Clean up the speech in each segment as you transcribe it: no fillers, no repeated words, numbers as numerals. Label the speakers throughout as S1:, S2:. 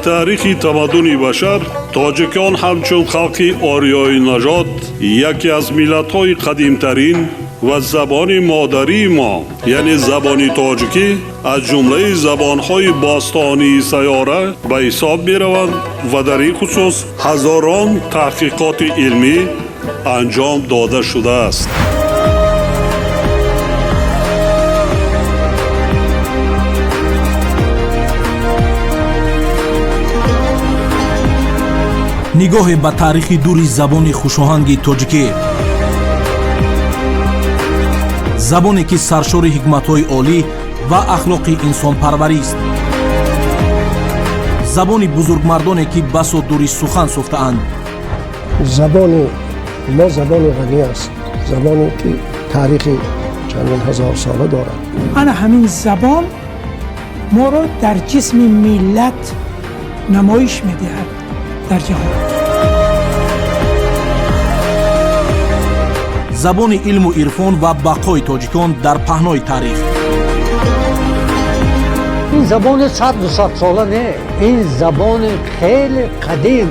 S1: Таърихи тамаддуни башар тоҷикон ҳамчун халқи ориёинажод яке аз миллатҳои қадимтарин ва забони модарии мо, яъне забони тоҷикӣ, аз ҷумлаи забонҳои бостонии сайёра ба ҳисоб мераванд ва дар ин хусус ҳазорон таҳқиқоти илмӣ анҷом дода шудааст.
S2: Нигоҳе ба таърихи дури забони хушоҳанги тоҷикӣ, забоне ки саршори ҳикматҳои олӣ ва ахлоқи инсонпарварист, забони бузургмардоне ки басо дури сухан сӯфтаанд.
S3: Забони мо забони ғанӣ аст, забоне ки таърихи чандин ҳазорсола дорад.
S4: Ана ҳамин забон моро дар ҷисми миллат намоиш медиҳад дар ҷаҳон.
S2: Забони илму ирфон ва бақои тоҷикон дар паҳнои таърих.
S5: Ин забони 100-200 сола не, ин забони хеле қадим,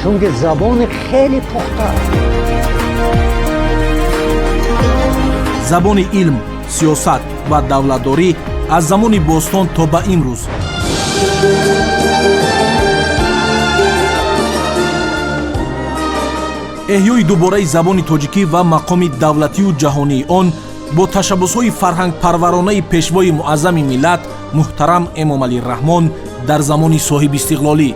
S5: чунки забони хеле пухта.
S2: Забони илм, сиёсат ва давлатдорӣ аз замони бостон то ба имрӯз. Эҳёи дубораи забони тоҷикӣ ва мақоми давлатию ҷаҳонии он бо ташаббусҳои фарҳангпарваронаи пешвои муаззами миллат муҳтарам Эмомалӣ Раҳмон дар замони соҳибистиқлолӣ.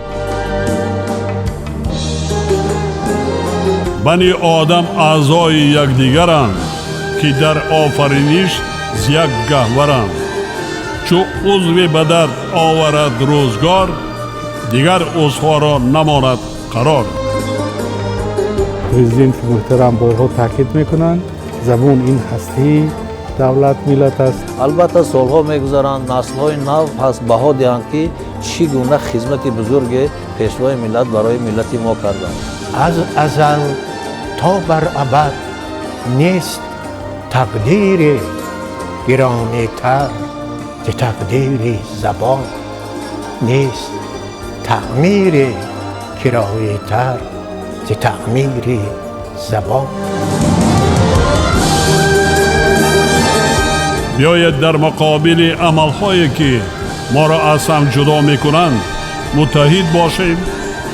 S1: Бани одам аъзои якдигаранд, ки дар офариниш з як гаҳваранд. Чу узве ба дард оварад рӯзгор, дигар узвҳоро намонад қарор.
S6: Президенти муҳтарам борҳо таъкид мекунанд, забон ин ҳастии давлат, миллат аст.
S7: Албатта, солҳо мегузаранд, наслҳои нав пас баҳо диҳанд, ки чӣ гуна хизмати бузурге пешвои миллат барои миллати мо карданд.
S8: Аз азал то бар абад нест тақдире гиромитар зи тақдири забон, нест таъмире кироитар зи таъмири забон.
S1: Биёед, дар муқобили амалҳое ки моро аз ҳам ҷудо мекунанд, муттаҳид бошем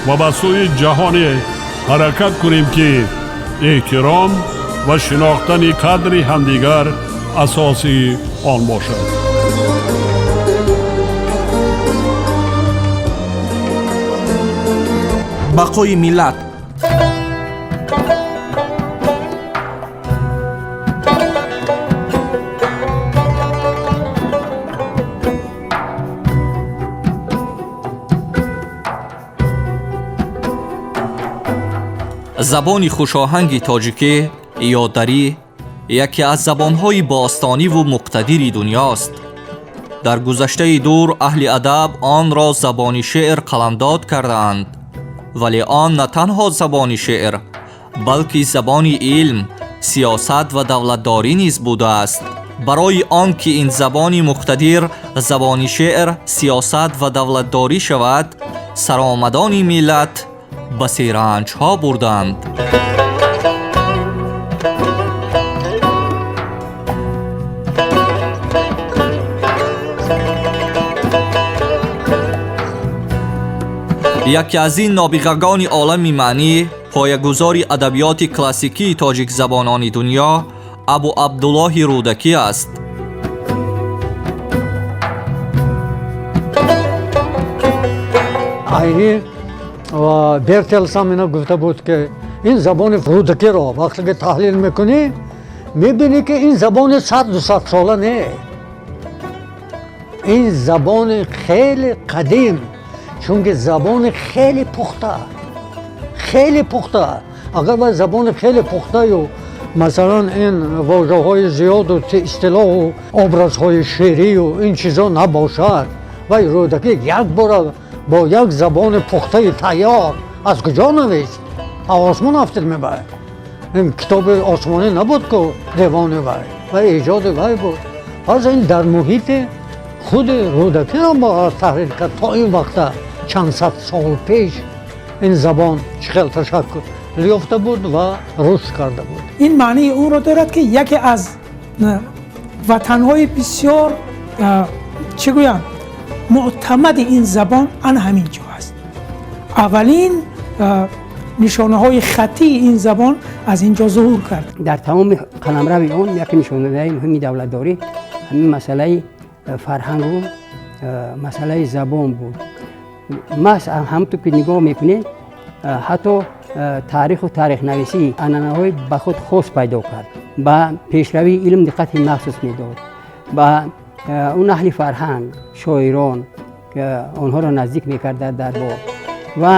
S1: ва ба сӯи ҷаҳоне ҳаракат кунем, ки эҳтиром ва шинохтани қадри ҳамдигар асоси он бошад.
S2: Бақои миллат.
S9: Забони хушоҳанги тоҷикӣ ё дарӣ яке аз забонҳои бостониву муқтадири дунёст. Дар гузаштаи дур аҳли адаб онро забони шеър қаламдод кардаанд, вале он на танҳо забони шеър, балки забони илм, сиёсат ва давлатдорӣ низ будааст. Барои он ки ин забони муқтадир забони шеър, сиёсат ва давлатдорӣ шавад, саромадони миллат басе ранҷҳо бурданд. Яке аз ин нобиғагони олами маънӣ, поягузори адабиёти классикии тоҷикзабонони дунё Абу Абдуллоҳи Рӯдакӣ аст.
S5: Айнӣ ва Бертелс ҳам ина гуфта буд, ки ин забони Рӯдакиро вақте ки таҳлил мекунӣ, мебинӣ, ки ин забони 100-200 сола не, ин забони хеле қадим, чунки забони хеле пухта, хеле пухта. Агар вай забони хеле пухтаю, масалан, ин вожаҳои зиёду истилоҳу образҳои шеърию ин чизо набошад, вай Рӯдакӣ як бора бо як забони пухтаи тайёр аз куҷо навишт? Аз осмон афтид мебарад? Ин китоби осмонӣ набуд ку, девони вай ва эҷоди вай буд. Пас ин дар муҳити худи Рӯдакиро мо таҳрир кард то ин вақта. Чанд сад сол пеш ин забон чӣ хел ташаккул ёфта буд ва рушд карда буд.
S4: Ин маънии онро дорад, ки яке аз ватанҳои бисёр, чӣ гӯям, муътамади ин забон ана ҳамин ҷо аст. Аввалин нишонаҳои хаттии ин забон аз ин ҷо зуҳур кард.
S10: Дар тамоми қаламрави он яке нишонаи муҳими давлатдорӣ ҳамин масъалаи фарҳангу масъалаи забон буд. Маҳз ҳамтур ки нигоҳ мекунед, ҳатто таъриху таърихнависӣ анъанаҳои ба худ хос пайдо кард, ба пешравии илм диққати махсус медод, ба он аҳли фарҳанг, шоирон онҳоро наздик мекард дар дарбор. Ва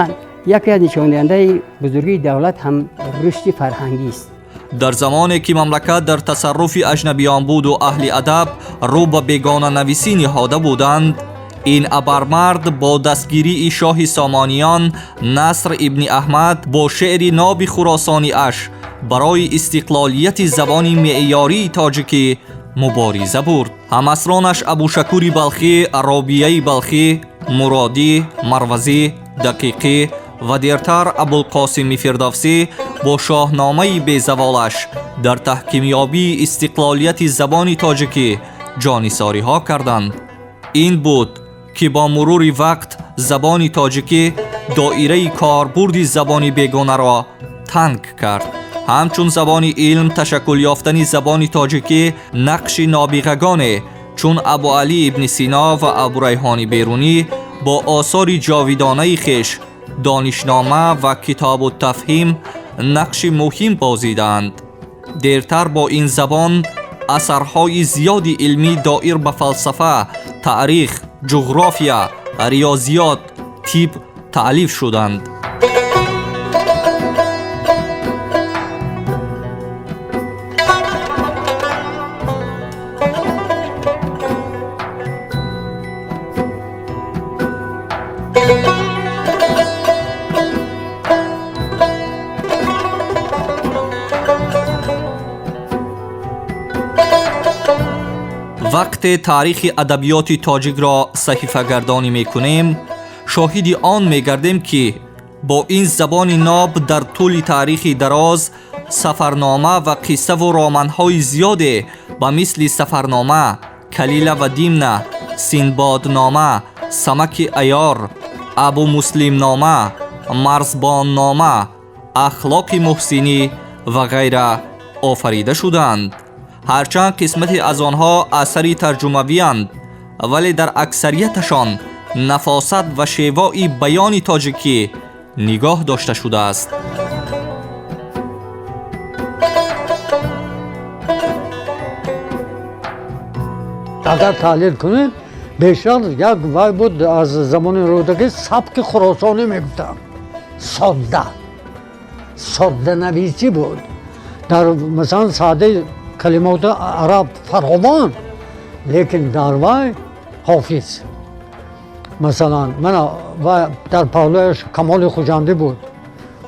S10: яке аз нишондиҳандаи бузургии давлат ҳам рушди фарҳангист.
S9: Дар замоне ки мамлакат дар тасарруфи аҷнабиён буду аҳли адаб рӯ ба бегонанависӣ ниҳода буданд, ин абармард бо дастгирии шоҳи Сомониён Наср ибни Аҳмад бо шеъри ноби хуросониаш барои истиқлолияти забони меъёрии тоҷикӣ мубориза бурд. Ҳамасронаш Абушакури Балхӣ, Робияи Балхӣ, Муродӣ, Марвазӣ, Дақиқӣ ва дертар Абулқосими Фирдавсӣ бо шоҳномаи безаволаш дар таҳкимёбии истиқлолияти забони тоҷикӣ ҷонисориҳо карданд. Ин буд ки бо мурури вақт забони тоҷикӣ доираи корбурди забони бегонаро танг кард. Ҳамчун забони илм ташаккул ёфтани забони тоҷикӣ нақши нобиғагоне чун Абуалӣ ибни Сино ва Абурайҳони Берунӣ бо осори ҷовидонаи хеш Донишнома ва Китобу тафҳим нақши муҳим бозидаанд. Дертар бо ин забон асарҳои зиёди илмӣ доир ба фалсафа, таърих, ҷуғрофия, риёзиёт, тиб таълиф шуданд. Вақте таърихи адабиёти тоҷикро саҳифагардонӣ мекунем, шоҳиди он мегардем, ки бо ин забони ноб дар тӯли таърихи дароз сафарнома ва қиссаву романҳои зиёде ба мисли Сафарнома, Калила ва Димна, Синбоднома, Самаки Аёр, Абумуслимнома, Марзбоннома, Ахлоқи Муҳсинӣ ва ғайра офарида шуданд. Ҳарчанд қисмате аз онҳо асари тарҷумавиянд, вале дар аксарияташон нафосат ва шевои баёни тоҷикӣ нигоҳ дошта шудааст.
S5: Агар таҳлил кунед, бештар як вай буд аз замони Рӯдакӣ, сабки хуросонӣ мегуфтанд, содда содданависӣ буд. Дар масалан Саъди калимоти араб фаровон, лекин дар вай Ҳофиз масалан мана ва дар паҳлӯяш Камоли Хуҷандӣ буд,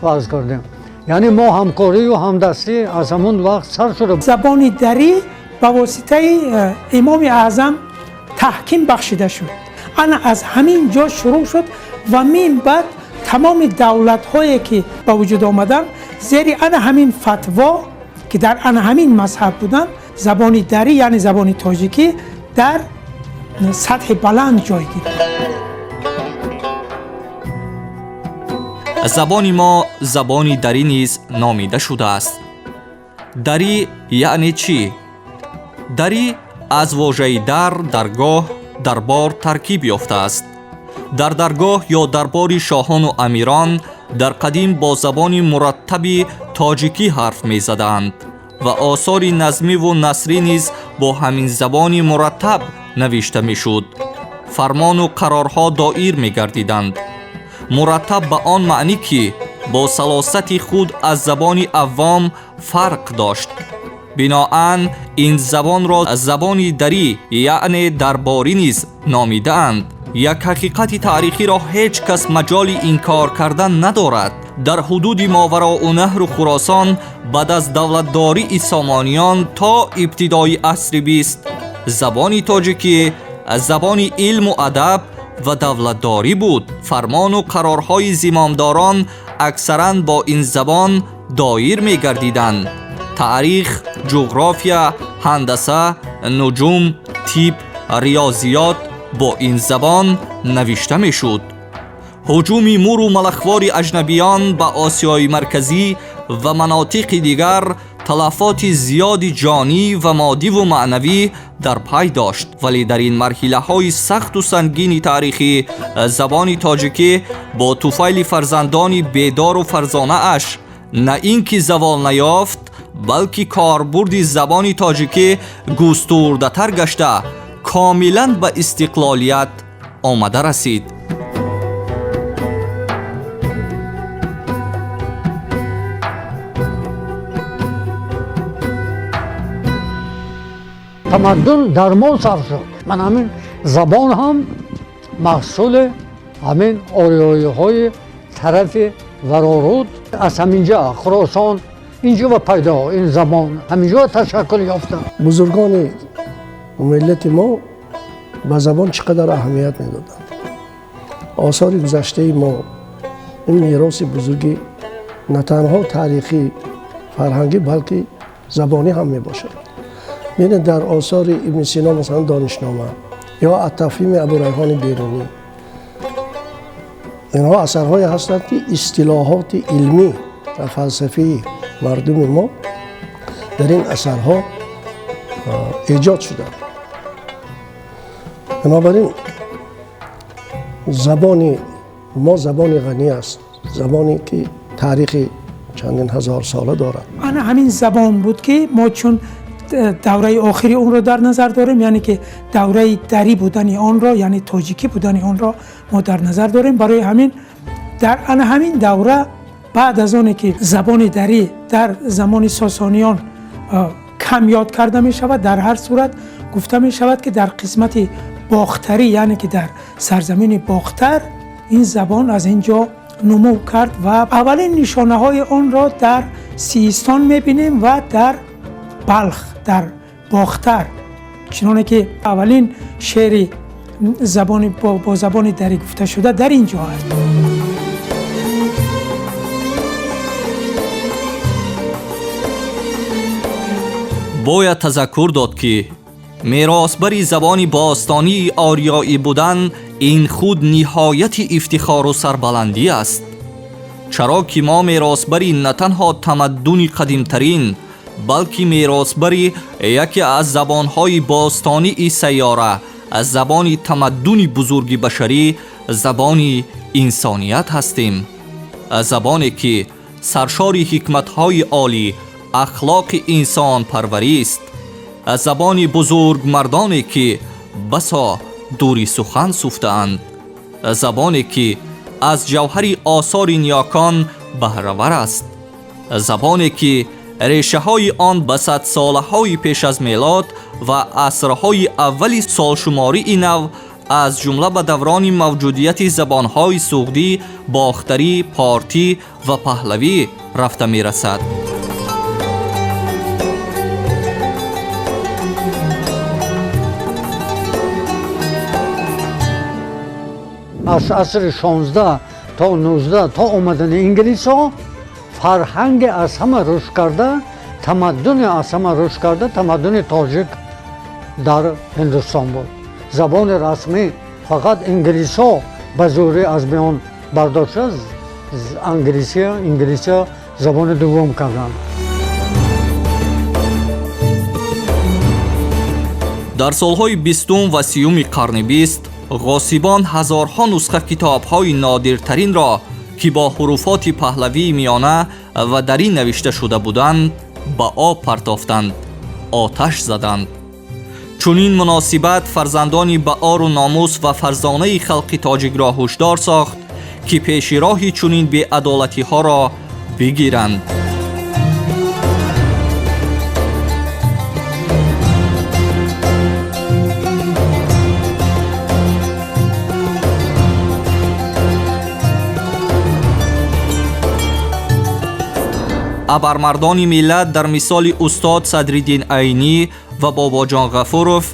S5: фарз кардем. Яъне мо ҳамкорию ҳамдастӣ аз ҳамон вақт сар шуда.
S4: Забони дарӣ ба воситаи Имоми Аъзам таҳким бахшида шуд. Ана аз ҳамин ҷо шурӯъ шуд ва мин баъд тамоми давлатҳое ки ба вуҷуд омаданд зери ана ҳамин фатво, ки дар ана ҳамин мазҳаб буданд, забони дарӣ, яъне забони тоҷикӣ дар сатҳи баланд ҷой гирифт.
S9: Забони мо забони дарӣ низ номида шудааст. Дарӣ яъне чӣ? Дарӣ аз вожаи дар, даргоҳ, дарбор таркиб ёфтааст. Дар даргоҳ ё дарбори шоҳону амирон дар қадим бо забони мураттаби тоҷикӣ ҳарф мезаданд ва осори назмиву насрӣ низ бо ҳамин забони мураттаб навишта мешуд. Фармону қарорҳо доир мегардиданд. Мураттаб ба он маънӣ, ки бо салосати худ аз забони аввом фарқ дошт. Биноан ин забонро забони дарӣ, яъне дарборӣ низ номидаанд. Як ҳақиқати таърихиро ҳеҷ кас маҷоли инкор кардан надорад. Дар ҳудуди Мовароунаҳру Хуросон баъд аз давлатдории Сомониён то ибтидои асри бист забони тоҷикӣ забони илму адаб Ва давлатдорӣ буд. Фармону қарорҳои зимомдорон аксаран бо ин забон доир мегардиданд. Таърих, ҷуғрофия, ҳандаса, нуҷум, тиб, риёзиёт бо ин забон навишта мешуд. Ҳуҷуми муру малахвори аҷнабиён ба Осиёи Марказӣ ва манотиқи дигар талафоти зиёди ҷонӣ ва моддиву маънавӣ дар пай дошт, вале дар ин марҳилаҳои сахту сангини таърихӣ забони тоҷикӣ бо туфайли фарзандони бедору фарзонааш на ин ки завол наёфт, балки корбурди забони тоҷикӣ густурдатар гашта, комилан ба истиқлолият омада расид.
S5: Тамаддун дар мо сар шуд. Ман ҳамин забон ҳам маҳсули ҳамин ориёиҳои тарафи Вароруд, аз ҳаминҷа Хуросон инҷо ва пайдо ин забон ҳаминҷо ташаккул ёфта.
S3: Бузургони миллати мо ба забон чӣ қадар аҳамият медоданд. Осори гузаштаи мо ин мероси бузурги на танҳо таърихӣ, фарҳангӣ, балки забонӣ ҳам мебошад. Бинед, дар осори Ибни Сино, масалан, Донишнома ё Аттафҳими Абурайҳони Берунӣ, инҳо асарҳое ҳастанд, ки истилоҳоти илмӣ ва фалсафии мардуми мо дар ин асарҳо эҷод шуданд. Бинобар ин забони мо забони ғанӣ аст, забоне ки таърихи чандин ҳазорсола дорад.
S4: Ана ҳамин забон буд, ки мо чун давраи охири онро дар назар дорем, яъне ки давраи дарӣ будани онро, яъне тоҷикӣ будани онро мо дар назар дорем. Барои ҳамин дар ана ҳамин давра, баъд аз оне ки забони дарӣ дар замони Сосониён кам ёд карда мешавад, дар ҳар сурат гуфта мешавад, ки дар қисмати Бохтарӣ, яъне ки дар сарзамини Бохтар, ин забон аз ин ҷо нумӯ кард ва аввалин нишонаҳои онро дар Систон мебинем ва дар Балх, дар Бохтар, чуноне ки аввалин шеъри забони бо забони дарӣ гуфта шуда дар ин ҷо аст.
S9: Бояд тазаккур дод, ки меросбари забони бостонии ориёӣ будан ин худ ниҳояти ифтихору сарбаландӣ аст, чаро ки мо меросбари на танҳо тамаддуни қадимтарин, балки меросбари яке аз забонҳои бостонии сайёра, аз забони тамаддуни бузурги башарӣ, забони инсоният ҳастем, забоне ки саршори ҳикматҳои олӣ, ахлоқи инсонпарварист, забони бузургмардоне ки басо дури сухан суфтаанд, забоне ки аз ҷавҳари осори ниёкон баҳравар аст, забоне ки решаҳои он ба садсолаҳои пеш аз мелод ва асрҳои аввали солшумории нав, аз ҷумла ба даврони мавҷудияти забонҳои суғдӣ, бохтарӣ, портӣ ва паҳлавӣ рафта мерасад.
S5: Аз асри 16 то 19, то омадани инглисҳо, фарҳанги аз ҳама рушд карда, тамаддуни аз ҳама рушд карда тамаддуни тоҷик дар Ҳиндустон буд. Забони расмӣ фақат инглисҳо ба зӯрӣ аз миён бардошта, англисия забони дуввум карданд.
S9: Дар солҳои 20-ум ва 30-уми қарни 20 ғосибон ҳазорҳо нусха китобҳои нодиртаринро, ки бо ҳуруфоти паҳлавии миёна ва дарӣ навишта шуда буданд, ба об партофтанд, оташ заданд. Чунин муносибат фарзандони баору номус ва фарзонаи халқи тоҷикро ҳушдор сохт, ки пеши роҳи чунин беадолатиҳоро бигиранд. Абармардони миллат дар мисоли устод Садриддин Айнӣ ва Бобоҷон Ғафуров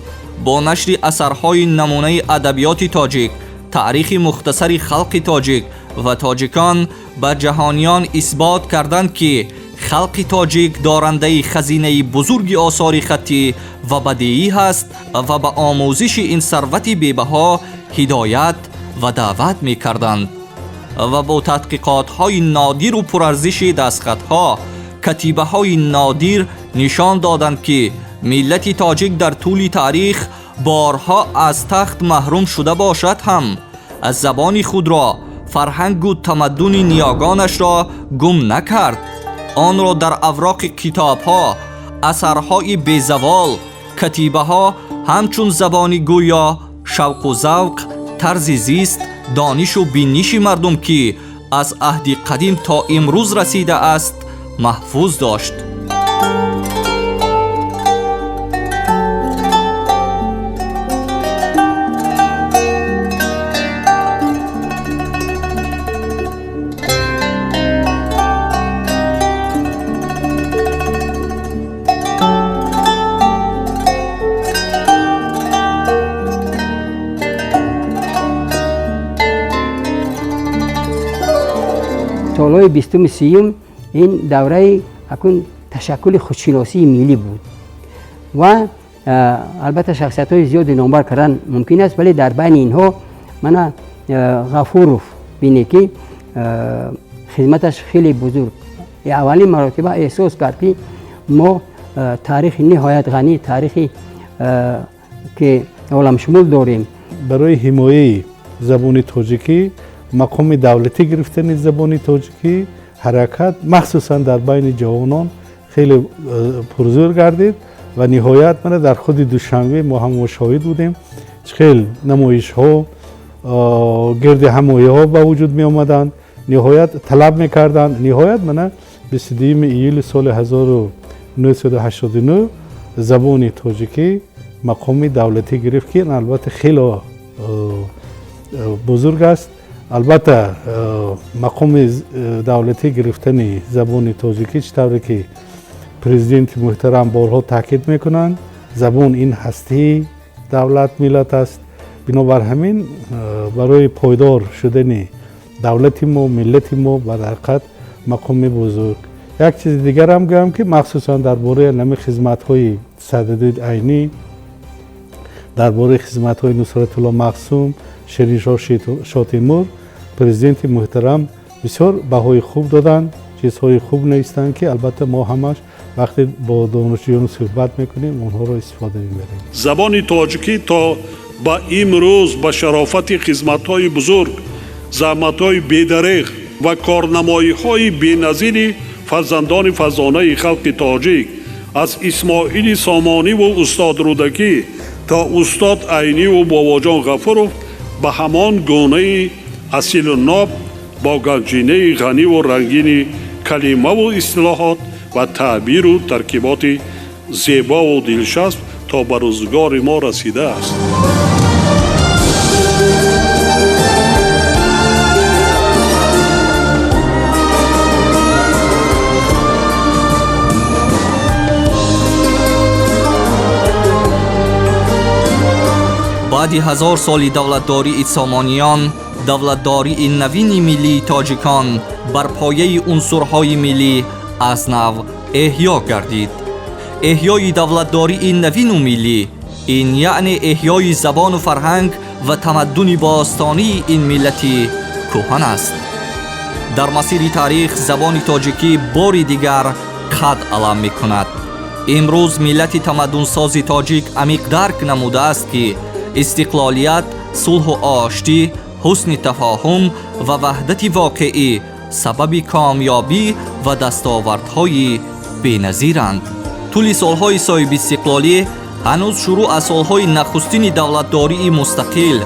S9: бо нашри асарҳои намунаи адабиёти тоҷик Таърихи мухтасари халқи тоҷик ва тоҷикон ба ҷаҳониён исбот карданд, ки халқи тоҷик дорандаи хазинаи бузурги осори хаттӣ ва бадиӣ ҳаст ва ба омӯзиши ин сарвати бебаҳо ҳидоят ва даъват мекарданд ва бо тадқиқотҳои нодиру пурарзиши дастхатҳо, катибаҳои нодир нишон доданд, ки миллати тоҷик дар тӯли таърих борҳо аз тахт маҳрум шуда бошад ҳам, аз забони худро, фарҳангу тамаддуни ниёгонашро гум накард. Онро дар авроқи китобҳо, асарҳои безавол, катибаҳо ҳамчун забони гӯё, шавқу завқ, тарзи зист, донишу биниши мардум, ки аз аҳди қадим то имрӯз расидааст, маҳфуз дошт.
S10: Солҳои бистуму сиюм ин давраи акун ташаккули худшиносии миллӣ буд ва албатта шахсиятҳои зиёде номбар кардан мумкин аст, вале дар байни инҳо мана Ғафуров бинед, ки хизматаш хеле бузург. Аввалин маротиба эҳсос кард, ки мо таърихи ниҳоят ғанӣ, таърихи ки оламшумул дорем.
S6: Барои ҳимояи забони тоҷикӣ, мақоми давлатӣ гирифтани забони тоҷикӣ ҳаракат махсусан дар байни ҷавонон хеле пурзӯр гардид ва ниҳоят мана дар худи Душанбе мо ҳам мушоҳид будем, чӣ хел намоишҳо, гирди ҳамоиҳо ба вуҷуд меомаданд, ниҳоят талаб мекарданд. Ниҳоят мана 22 июли соли 1989 забони тоҷикӣ мақоми давлатӣ гирифт, ки албатта хеле бузург аст. Албатта мақоми давлатӣ гирифтани забони тоҷикӣ, чӣ тавре ки президенти муҳтарам борҳо таъкид мекунанд, забон ин ҳастии давлат, миллат аст. Бинобар ҳамин барои пойдор шудани давлати мо, миллати мо ба ҳақиқат мақоми бузург. Як чизи дигарам гӯям, ки махсусан дар бораи нами хизматҳои Садриддин Айнӣ, дар бораи хизматҳои Нусратулло Мақсум, Шириншоҳ Шотимур президенти муҳтарам бисёр баҳои хуб доданд, чизҳои хуб навистанд, ки албатта мо ҳамаш вақте бо донишҷӯён суҳбат мекунем, онҳоро истифода мебарем.
S1: Забони тоҷикӣ то ба имрӯз ба шарофати хизматҳои бузург, заҳматҳои бедареғ ва корнамоиҳои беназири фарзандони фарзонаи халқи тоҷик аз Исмоили Сомониву устод Рӯдакӣ то устод Айниву Бобоҷон Ғафуров ба ҳамон гунаи асилу ноб бо ганҷинаи ғаниву рангини калимаву истилоҳот ва таъбиру таркиботи зебову дилчасп то ба рӯзгори мо расидааст.
S9: Баъди 1000 соли давлатдории Сомониён, давлатдории навини миллии тоҷикон бар пояи унсурҳои миллӣ аз нав эҳё гардид. Эҳёи давлатдории навину миллӣ ин яъне эҳёи забону фарҳанг ва тамаддуни бостонии ин миллати кӯҳан аст. Дар масири таърих забони тоҷикӣ бори дигар қад алам мекунад. Имрӯз миллати тамаддунсози тоҷик амиқ дарк намудааст, ки истиқлолият, сулҳу оштӣ, ҳусни тафоҳум ва ваҳдати воқеӣ сабаби комёбӣ ва дастовардҳои беназиранд. Тӯли солҳои соҳибистиқлолӣ, ҳанӯз шурӯъ аз солҳои нахустини давлатдории мустақил,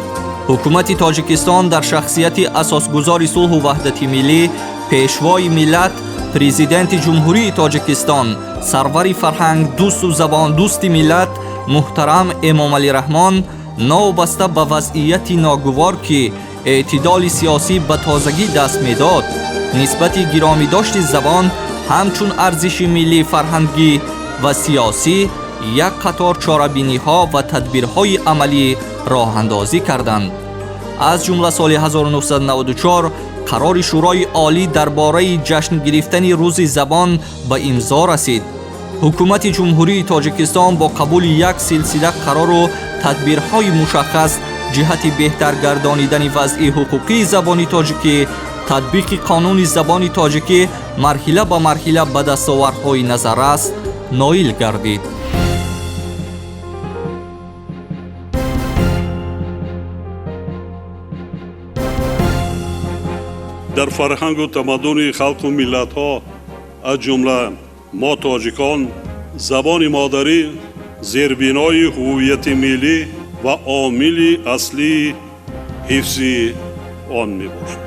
S9: ҳукумати Тоҷикистон дар шахсияти асосгузори сулҳу ваҳдати миллӣ, пешвои миллат, президенти Ҷумҳурии Тоҷикистон, сарвари фарҳангдӯсту забондӯсти миллат муҳтарам Эмомалӣ Раҳмон новобаста ба вазъияти ногувор, ки эътидоли сиёсӣ ба тозагӣ даст медод, нисбати гиромидошти забон ҳамчун арзиши миллӣ, фарҳангӣ ва сиёсӣ як қатор чорабиниҳо ва тадбирҳои амалӣ роҳандозӣ карданд. Аз ҷумла соли 1994 қарори Шӯрои Олӣ дар бораи ҷашн гирифтани Рӯзи забон ба имзо расид. Ҳукумати Ҷумҳурии Тоҷикистон бо қабули як силсила қарору тадбирҳои мушаххас ҷиҳати беҳтар гардонидани вазъи ҳуқуқии забони тоҷикӣ, татбиқи қонуни забони тоҷикӣ марҳила ба марҳила ба дастовардҳои назаррас ноил гардид.
S1: Дар фарҳангу тамаддуни халқу миллатҳо, аз ҷумла мо тоҷикон, забони модарӣ зербинои ҳуввияти миллӣ ва омили аслии ҳифзи он мебошад.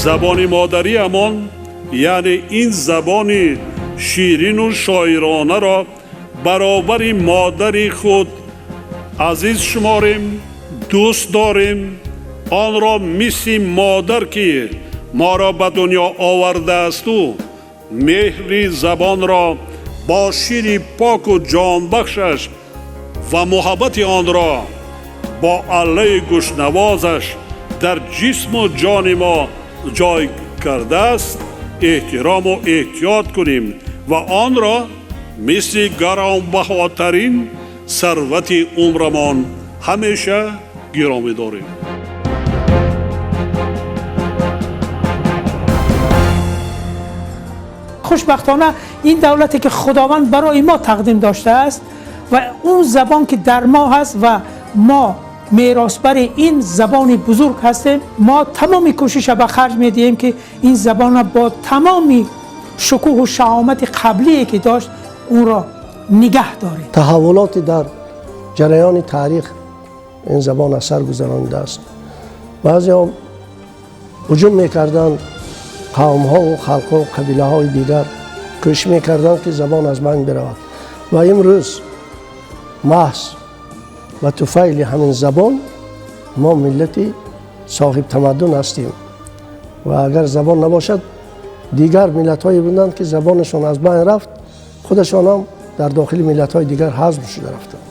S1: Забони модариамон, яъне ин забони ширину шоиронаро баробари модари худ азиз шуморем, дӯст дорем, онро мисли модар, ки моро ба дунё овардаасту меҳри забонро бо шири поку ҷонбахшаш ва муҳаббати онро бо аллаи гӯшнавозаш дар ҷисму ҷони мо ҷой кардааст, эҳтирому эҳтиёт кунем ва онро мисли гаронбаҳотарин сарвати умрамон ҳамеша гиромӣ дорем.
S4: Хушбахтона, ин давлате ки Худованд барои мо тақдим доштааст ва он забон ки дар мо ҳаст ва мо меросбари ин забони бузург ҳастем, мо тамоми кӯшиша ба харҷ медиҳем, ки ин забонро бо тамоми шукӯҳу шаҳомати қаблие ки дошт, онро нигаҳ дорем.
S3: Таҳаввулоти дар ҷараёни таърих ин забон аз сар гузаронидааст. Баъзеҳо ҳуҷум мекарданд, қавмҳову халқҳо, қабилаҳои дигар кӯшиш мекарданд, ки забон аз байн биравад, ва имрӯз маҳз ба туфайли ҳамин забон мо миллати соҳибтамаддун ҳастем. Ва агар забон набошад, дигар миллатҳое буданд, ки забонашон аз байн рафт, худашонам дар дохили миллатҳои дигар ҳазм шуда рафтанд.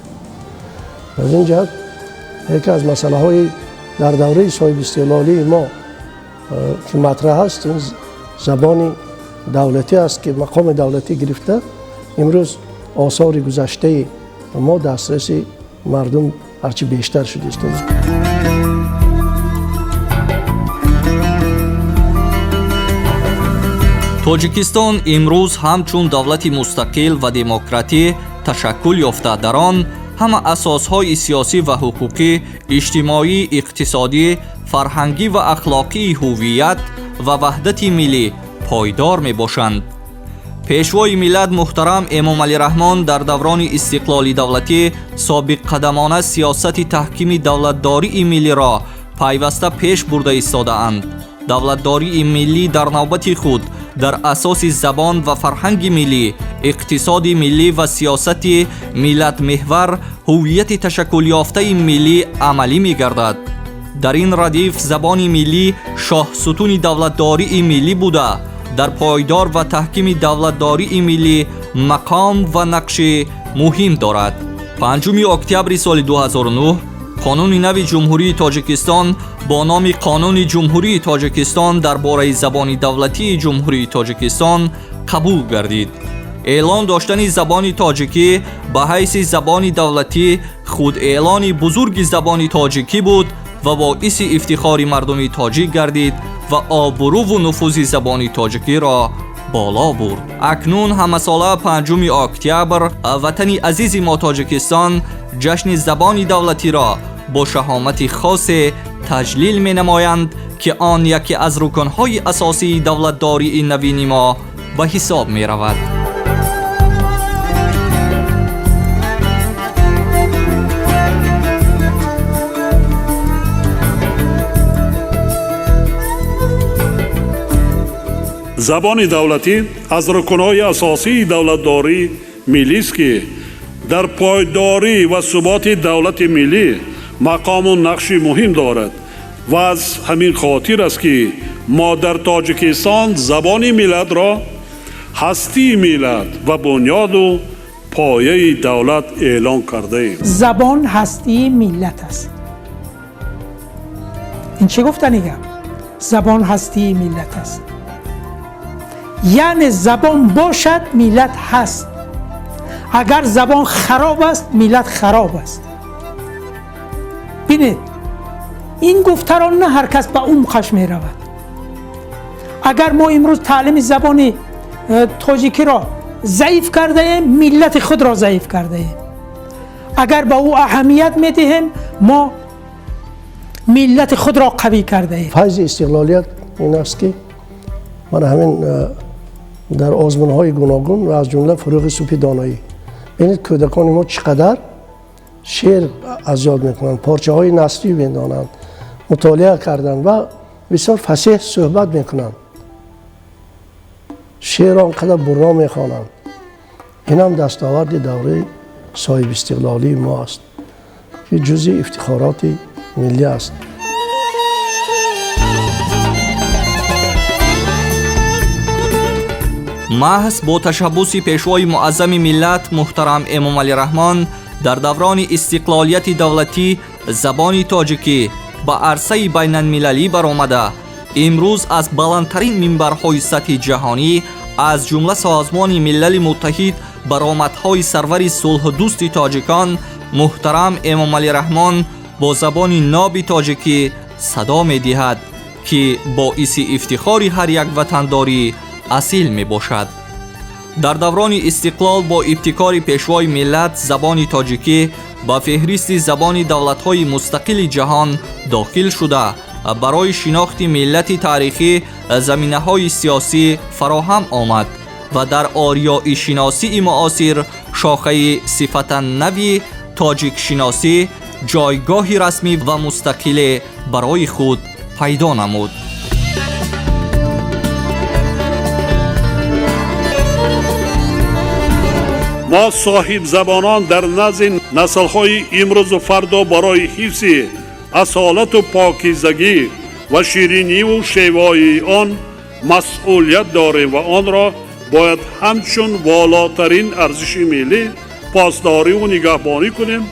S3: Аз ин ҷиҳат яке аз масъалаҳои дар давраи соҳибистиқлолии мо, ки матраҳ аст, ин забони давлатӣ аст, ки мақоми давлатӣ гирифта, имрӯз осори гузаштаи мо дастраси мардум ҳарчи бештар шуда истодааст.
S9: Тоҷикистон имрӯз ҳамчун давлати мустақил ва демократӣ ташаккул ёфта, дар он ҳама асосҳои сиёсӣ ва ҳуқуқӣ, иҷтимоӣ, иқтисодӣ, фарҳангӣ ва ахлоқии ҳуввият ва ваҳдати миллӣ пойдор мебошанд. Пешвои миллат муҳтарам Эмомалӣ Раҳмон дар даврони истиқлоли давлатӣ собиққадамона сиёсати таҳкими давлатдории миллиро пайваста пеш бурда истодаанд. Давлатдории миллӣ дар навбати худ дар асоси забон ва фарҳанги миллӣ, иқтисоди миллӣ ва сиёсати миллатмеҳвар ҳуввияти ташаккулёфтаи миллӣ амалӣ мегардад. Дар ин радиф забони миллӣ шоҳсутуни давлатдории миллӣ буда, дар пойдор ва таҳкими давлатдории миллӣ мақом ва нақши муҳим дорад. 5 октябри соли 2009 Қонуни нави Ҷумҳурии Тоҷикистон бо номи Қонуни Ҷумҳурии Тоҷикистон дар бораи забони давлатии Ҷумҳурии Тоҷикистон қабул гардид. Эълон доштани забони тоҷикӣ ба ҳайси забони давлатӣ худ эълони бузурги забони тоҷикӣ буд ва боиси ифтихори мардуми тоҷик гардид ва обрӯву нуфузи забони тоҷикиро боло бурд. Акнун ҳамасола 5 октябр ватани азизи мо Тоҷикистон ҷашни забони давлатиро бо шаҳомати хосе таҷлил менамоянд, ки он яке аз рукнҳои асосии давлатдории навини мо ба ҳисоб меравад.
S1: Забони давлатӣ аз рукнҳои асосии давлатдории миллист, ки дар пойдорӣ ва суботи давлати миллӣ мақому нақши муҳим дорад, ва аз ҳамин хотир аст, ки мо дар Тоҷикистон забони миллатро Ҳастии миллат ва бунёду пояи давлат эълон кардаем.
S4: Забон ҳастии миллат аст. Ин чӣ гуфтани гап? Забон ҳастии миллат аст, яъне забон бошад, миллат ҳаст. Агар забон хароб аст, миллат хароб аст. Бинед, ин гуфтаро на ҳар кас ба умқаш меравад. Агар мо имрӯз таълими забони тоҷикиро заиф кардаем, миллати худро заиф кардаем. Агар ба ӯ аҳамият медиҳем, мо миллати худро қавӣ кардаем.
S3: Файзи истиқлолият ин аст, ки ман ҳамин дар озмунҳои гуногун ва аз ҷумла Фурӯғи субҳи доноӣ, бинед, кӯдакони мо чӣ қадар шеър аз ёд мекунанд, порчаҳои насрӣ медонанд, мутолиа карданд ва бисёр фасеҳ суҳбат мекунанд, шеърро он қадар бурро мехонанд. Инам дастоварди давраи соҳибистиқлолии мо аст, ки ҷузъи ифтихороти миллӣ аст.
S9: Маҳз бо ташаббуси Пешвои муаззами миллат муҳтарам Эмомалӣ Раҳмон дар даврони истиқлолияти давлатӣ забони тоҷикӣ ба арсаи байналмилалӣ баромада, имрӯз аз баландтарин минбарҳои сатҳи ҷаҳонӣ, аз ҷумла Созмони Милали Муттаҳид, баромадҳои сарвари сулҳдӯсти тоҷикон муҳтарам Эмомалӣ Раҳмон бо забони ноби тоҷикӣ садо медиҳад, ки боиси ифтихори ҳар як ватандорӣ асил мебошад. Дар даврони истиқлол бо ибтикори Пешвои миллат забони тоҷикӣ ба феҳристи забони давлатҳои мустақили ҷаҳон дохил шуда, барои шинохти миллати таърихӣ заминаҳои сиёсӣ фароҳам омад ва дар ориёишиносии муосир шохаи сифатан нави тоҷикшиносӣ ҷойгоҳи расмӣ ва мустақиле барои худ пайдо намуд.
S1: Мо соҳибзабонон дар назди наслҳои имрӯзу фардо барои ҳифзи асолату покизагӣ ва шириниву шевоии он масъулият дорем ва онро бояд ҳамчун волотарин арзиши миллӣ посдориву нигаҳбонӣ кунем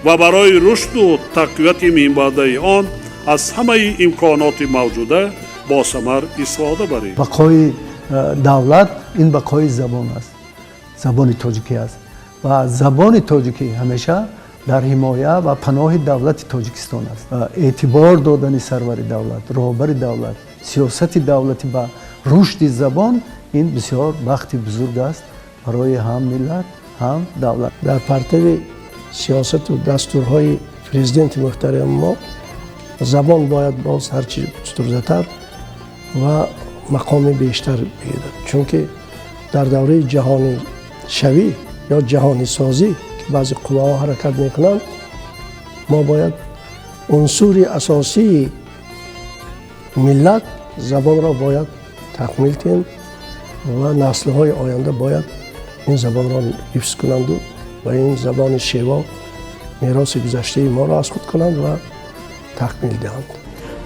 S1: ва барои рушду тақвияти минбаъдаи он аз ҳамаи имконоти мавҷуда босамар истифода барем.
S11: Бақои давлат ин бақои забон аст, забони тоҷикӣ аст ва забони тоҷикӣ ҳамеша дар ҳимоя ва паноҳи давлати Тоҷикистон аст. Эътибор додани сарвари давлат, роҳбари давлат, сиёсати давлатӣ ба рушди забон ин бисёр бахти бузург аст барои ҳам миллат, ҳам давлат.
S3: Дар партави сиёсату дастурҳои президенти муҳтарами мо забон бояд боз ҳарчи густурдатар ва мақоми бештар бигирад, чунки дар давраи ҷаҳонишавӣ ё ҷаҳонисозӣ, ки баъзе қувваҳо ҳаракат мекунанд, мо бояд унсури асосии миллат забонро бояд такмил диҳем ва наслҳои оянда бояд ин забонро ҳифз кунанду ва ин забони шево мероси гузаштаи моро аз худ кунанд ва такмил диҳанд.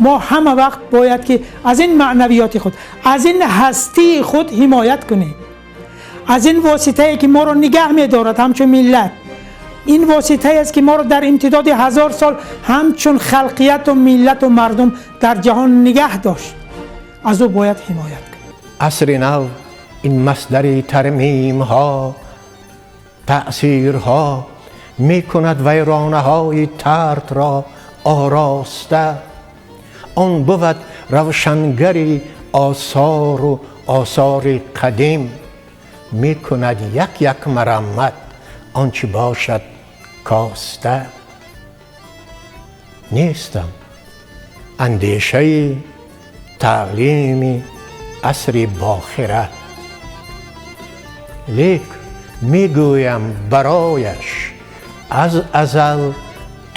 S4: Мо ҳама вақт бояд ки аз ин маънавиёти худ, аз ин ҳастии худ ҳимоят кунем, аз ин воситае ки моро нигаҳ медорад ҳамчун миллат, ин воситае аст ки моро дар имтидоди 1000 сол ҳамчун халқияту миллату мардум дар ҷаҳон нигаҳ дошт, аз ӯ бояд ҳимоят кунем.
S8: Асри нав ин масдари тармимҳо, таъсирҳо мекунад вайронаҳои тартро ороста. Он бувад равшангари осору осори қадим, мекунад як як мараммат он чӣ бошад коста. Нестам андешаи таълими асри бохира, лек мегӯям барояш аз азал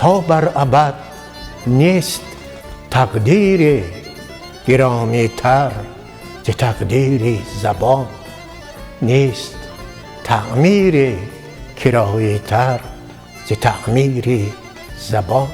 S8: то бар абад нест тақдире гиромитар зи тақдири забон, нест таъмире кироитар зи таъмири забон.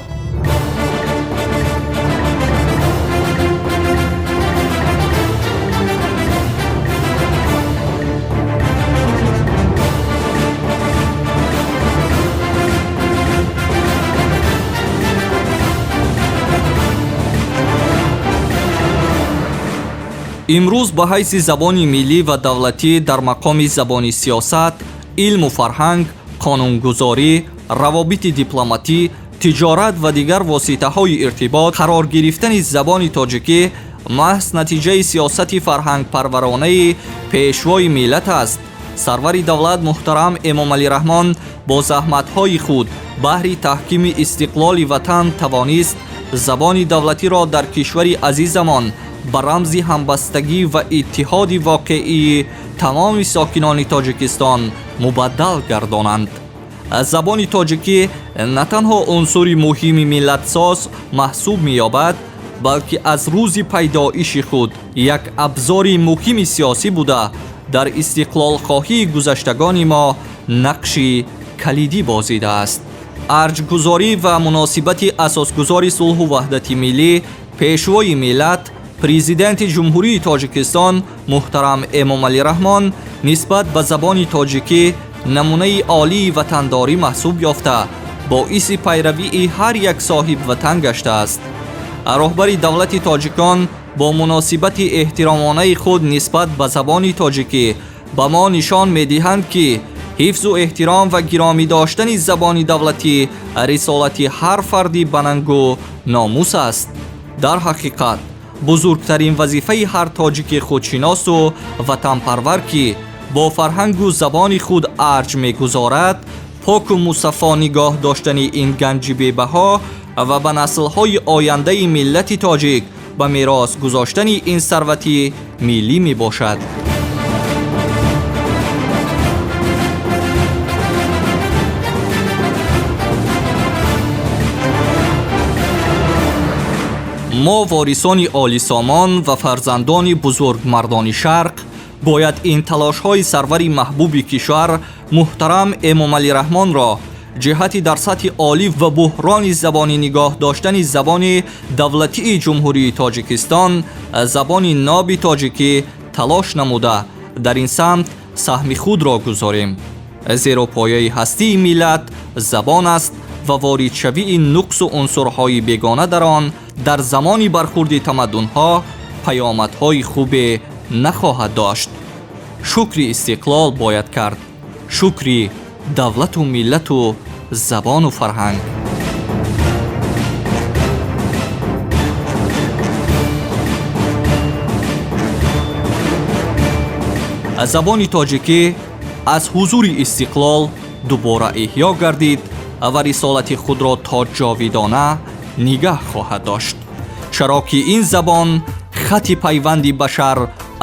S9: Имрӯз ба ҳайси забони миллӣ ва давлатӣ дар мақоми забони сиёсат, илму фарҳанг, қонунгузорӣ, равобити дипломатӣ, тиҷорат ва дигар воситаҳои иртибот қарор гирифтани забони тоҷикӣ маҳз натиҷаи сиёсати фарҳангпарваронаи пешвои миллат аст. Сарвари давлат муҳтарам Эмомалӣ Раҳмон бо заҳматҳои худ баҳри таҳкими истиқлоли ватан тавонист забони давлатиро дар кишвари азизамон ба рамзи ҳамбастагӣ ва иттиҳоди воқеии тамоми сокинони Тоҷикистон мубаддал гардонанд. Забони тоҷикӣ на танҳо унсури муҳими миллатсоз маҳсуб меёбад, балки аз рӯзи пайдоиши худ як абзори муҳими сиёсӣ буда, дар истиқлолхоҳии гузаштагони мо нақши калидӣ бозидааст. Арҷгузорӣ ва муносибати асосгузори сулҳу ваҳдати миллӣ, пешвои миллат, Президенти Ҷумҳурии Тоҷикистон муҳтарам Эмомалӣ Раҳмон нисбат ба забони тоҷикӣ намунаи олии ватандорӣ маҳсуб ёфта, боиси пайравии ҳар як соҳибватан гаштааст. Роҳбари давлати тоҷикон бо муносибати эҳтиромонаи худ нисбат ба забони тоҷикӣ ба мо нишон медиҳанд, ки ҳифзу эҳтиром ва гиромӣ доштани забони давлатӣ рисолати ҳар фарди банангу номус аст. Дар ҳақиқат, бузургтарин вазифаи ҳар тоҷики худшиносу ватанпарвар, ки бо фарҳангу забони худ арҷ мегузорад, поку мусаффо нигоҳ доштани ин ганҷи бебаҳо ва ба наслҳои ояндаи миллати тоҷик ба мерос гузоштани ин сарвати миллӣ мебошад. Мо ворисони олисомон ва фарзандони бузургмардони шарқ бояд ин талошҳои сарвари маҳбуби кишвар муҳтарам Эмомалӣ Раҳмонро ҷиҳати дар сатҳи олӣ ва буҳрони забонӣ нигоҳ доштани забони давлатии Ҷумҳурии Тоҷикистон, забони ноби тоҷикӣ талош намуда, дар ин самт саҳми худро гузорем. Зеро пояи ҳастии миллат забон аст ва воридшавии нуқсу унсурҳои бегона дар он дар замони бархурди тамаддунҳо паёмадҳои хубе нахоҳад дошт. Шукри истиқлол бояд кард, шукри давлату миллату забону фарҳанг. Забони тоҷикӣ аз ҳузури истиқлол дубора эҳё гардид ва рисолати худро то ҷовидона нигаҳ хоҳад дошт, чаро ки ин забон хати пайванди башар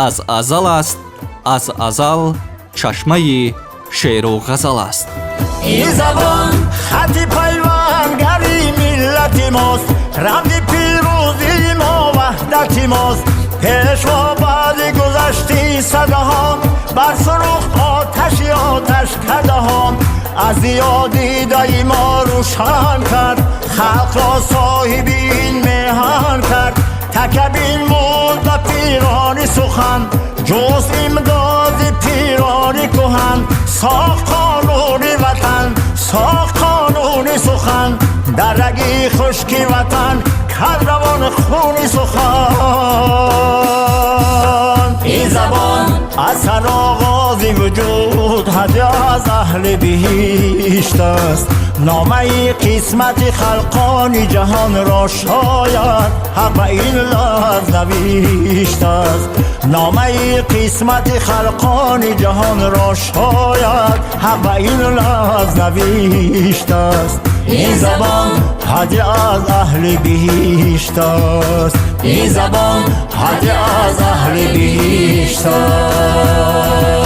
S9: аз азал аст, аз азал чашмаи шеъру ғазал аст.
S12: Ин забон хати пайвандгари миллати мост, рамзи пирӯзии мо ваҳдати мост. Пешво баъди гузашти садаҳо бар фурӯхт оташи оташкадаҳо, аз диёдидаи мо рӯшан кард, халқро соҳиби ин меҳан кард. Такабин буд ба пирони сухан, ҷуз имдоди пирони кӯҳан. Сохт қонуни ватан, сохт қонуни сухан, дар раги хушки ватан кард равон хуни сухан. Ин забон аз сароғози вуҷуд ҳадя аз аҳли биҳишт аст. Номаи қисмати халқони ҷаҳонро шояд ҳақ ба ин лафз навиштааст. Номаи қисмати халқони ҷаҳонро шояд ҳақ ба ин лафз навиштааст. Ин забон ҳадя аз аҳли биҳишт аст. Ин забон ҳадя аз аҳли биҳишт аст.